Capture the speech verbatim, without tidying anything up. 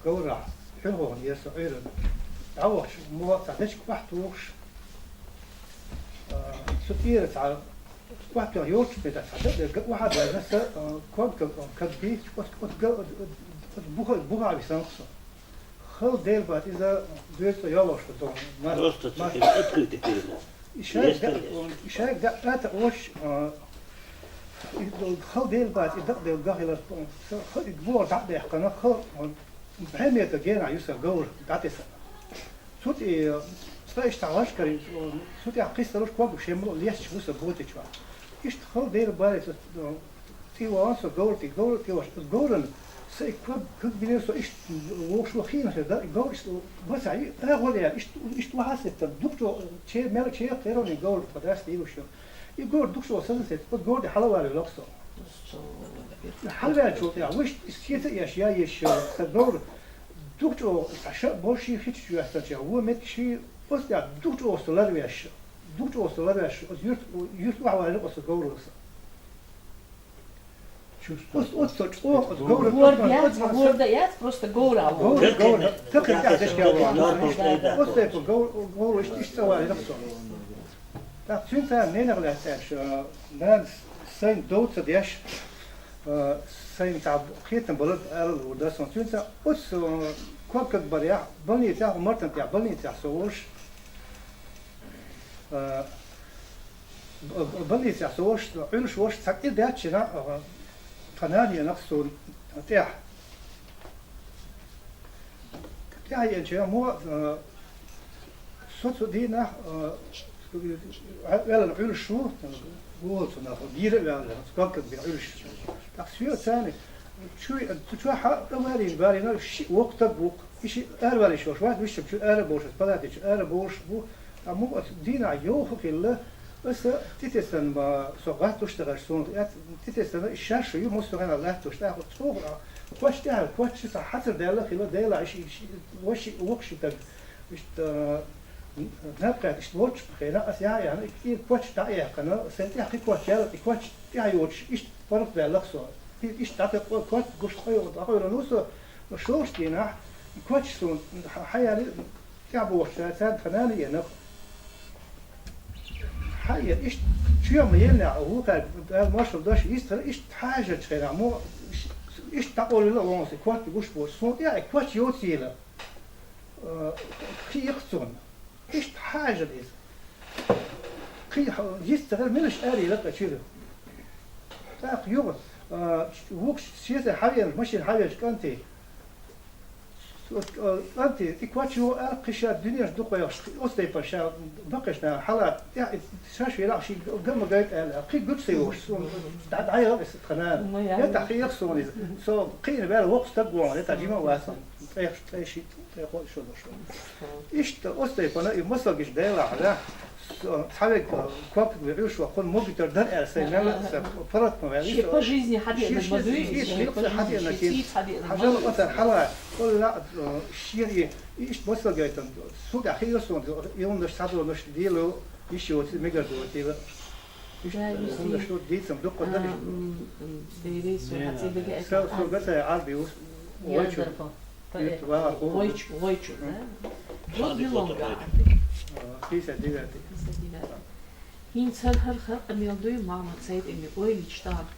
Говрахь хьуьлхугӀан яр со Ӏуьйранна. ДӀавахча, муха цхьа дечка охьатухуш, а, цу тӀера цхьа охьатоьхна йолчу метта цхьа дакъа га охьа а даьлла, сан, а, ког, ког, ког бийцча, оцу, оцу га-, оцу буха-, бухахь висанах со. Хала Дела бац иза, доьзал йолош ду. Мар-, просто мар-, цхьа открытый перевод. И шайга Есть, да, конечно. И шайга да, это очень, а, и хала Дела бац, и дакъа Дела гахилар, ха-, и бохар дӀа а баьккхина, ха-, бӀе метр генахь ю сан говр дӀатесна. Цу тӀе, сан иштта хьалхашкара, цу тӀехь кхиссалуш ког шен мула лесташ ву сан бутичохь. Иштта хала Дела бац, цу тӀе вахана со говра тӀе, говра тӀе вахча, говрана сан и ког, ког бинера со иштта вовшо хиъна хир дара, и говр иштта бацахь, и агӀор яьлла, иштта, иштта вахьасеттара, дукха чӀогӀа, че-, мел чекх тероне говр тхан дас дийраш йо. И говр дукха чӀогӀа саза сетта, оцу говра тӀе хьалаваьлла велахь со. Хьалаваьллачул тӀаьхьа, вуьшта иза сеца а еш, я еш, сан говр дукха чӀогӀа, цхьа ша а болуш, ши хи чу йоьссинчехь, вон меттиг ши, оцу тӀехь дукха чӀогӀа со ларвеш, дукха чӀогӀа со ларвеш, оцу юьрт, юьрт охьаваьлла оцу говрал сан. Оцу, оцу со чӀогӀа оцу говрал Ворда яц, ворда яц, просто говра а говра, говра. Такхин тӀехь дешка вон. Оцу тайпа гов-, говрал иштта, иштта цӀа ваьлла со. ТӀаккха цуьнца ненах лаьцна аьлча, а, нана сайна дов ца деш, а, сайна цхьа кхетам балар ала луур дара суна. Цуьнца оццу, а, ког каг барехь, больницехь, Мартан тӀехь больницехь со волуш, а, б-, б-, больницехь со волуш, Ӏуьллуш волуш цхьа кӀира даьччина, а, тхан нана еанах суна тӀехь. ТӀаьхьа еанча, мо, а, со цу дийнахь, а, ваьллина Ӏуьллуш ву, вон цунах, бийра а ваьллина, ког каг бина Ӏуьллуш. ТӀаккха соьга царна, чу, цу чохь варина, варина, шиъ воккха стаг ву-кх. И шиъ араваьлла йиш йолуш вац, вуьшта чу ара болуш, палате чу ара болуш бу. Ткъа муха оцу дийнахь йовха а хилла, аса тӀетесна ма, со гӀаттуш ца хезаш суна, тӀетесна и шаьш ю, массо а хенахь латтош, тӀаккха цӀогӀа, а, коч тӀехь, коч цхьа хьацар даьлла хилла, Делахь, и ши, и ши, воккха ши стаг, иштта, а, наб кхаьчна, иштта волчу хенахь, аса яхь а яхьна, и кӀира коч дӀа а яьккхина, сайн тӀехь кхин коч яьлла, и коч тӀехь йоцуш, иштта паргӀат ваьлла-кх со. И иштта дӀа тӀе коч гуш къойла, дӀакъойлина ву со, шолгӀачу дийнахь, и коч суна хьа-, хьаяьлла, тӀаьхьа бохучара царна тхан нана а еанах. Хьан а, иштта чоьхьа ма еллинехь, вукхаьрга, Дала маршалла дойла, йистхила, иштта хьаьжначу хенахь, мо, иштта дӀакъовлийла а вон со, коч гуш боцуш. Суна тӀехь и коч йоцийла, а, кхин а йикх цунна. Иштта хьаьжна иза. Кхин а йист ца хилла, милаш арайина-кх чуьра. ТӀаккха юха, а, вукху шен сай хьавеанчу, машина хьавеанчу кӀанте, Оцу, а, кӀанте, и коч ю аьлла, кхин ша дуьненаш дукха вайгӀаш, оцу тайпана ша баккхийчу наха хьала, тӀе-, и шаьш велахь, шен га ма гайта аьлла, кхин гучу ца йолуш, суна дӀа-, дӀаяла иза тхан нана. Ма яла. Я тӀаккха хьеха суна иза. Со кхиъна ваьлла воккха стаг ву хьуна, я тӀаккха жима а вац хьуна. Ткъе, ткъе шиъ, ткъе кхоъ шо долуш. Иштта оцу тайпана и масалгаш Делахь, да? Со, цхьаверг, а, ког каг бина Ӏуьллуш ваха кхунна могуьйтур дара аьлла, сайн мел а сан паргӀат ма ваьлла. Шен по жизни хьадеанарг ма дуй иза, шен по жизни шен цӀе хьадеанарг шен цӀе хьадеанарг. Хьажал оцара хьала, кхолла, а, шен и, и иштта масал гайтан, суна тӀехь хиира суна, и хӀуманаш схьадолуш, лело йиш йоций, мегар доцийла. Иштта хӀуманаш ду, дийцам дуккха дара. Дерриг суна хьан цӀе дага а со, со гацай Ӏарби ву, вайчу. Вайчу, вайчу, да? Вот милонга Ӏарби. А, пятьдесят девятый. Пятьдесят девятый. ХӀинца хӀара, хӀара къамел дуй, мама, цай тӀе ме ойла йича тӀаккха.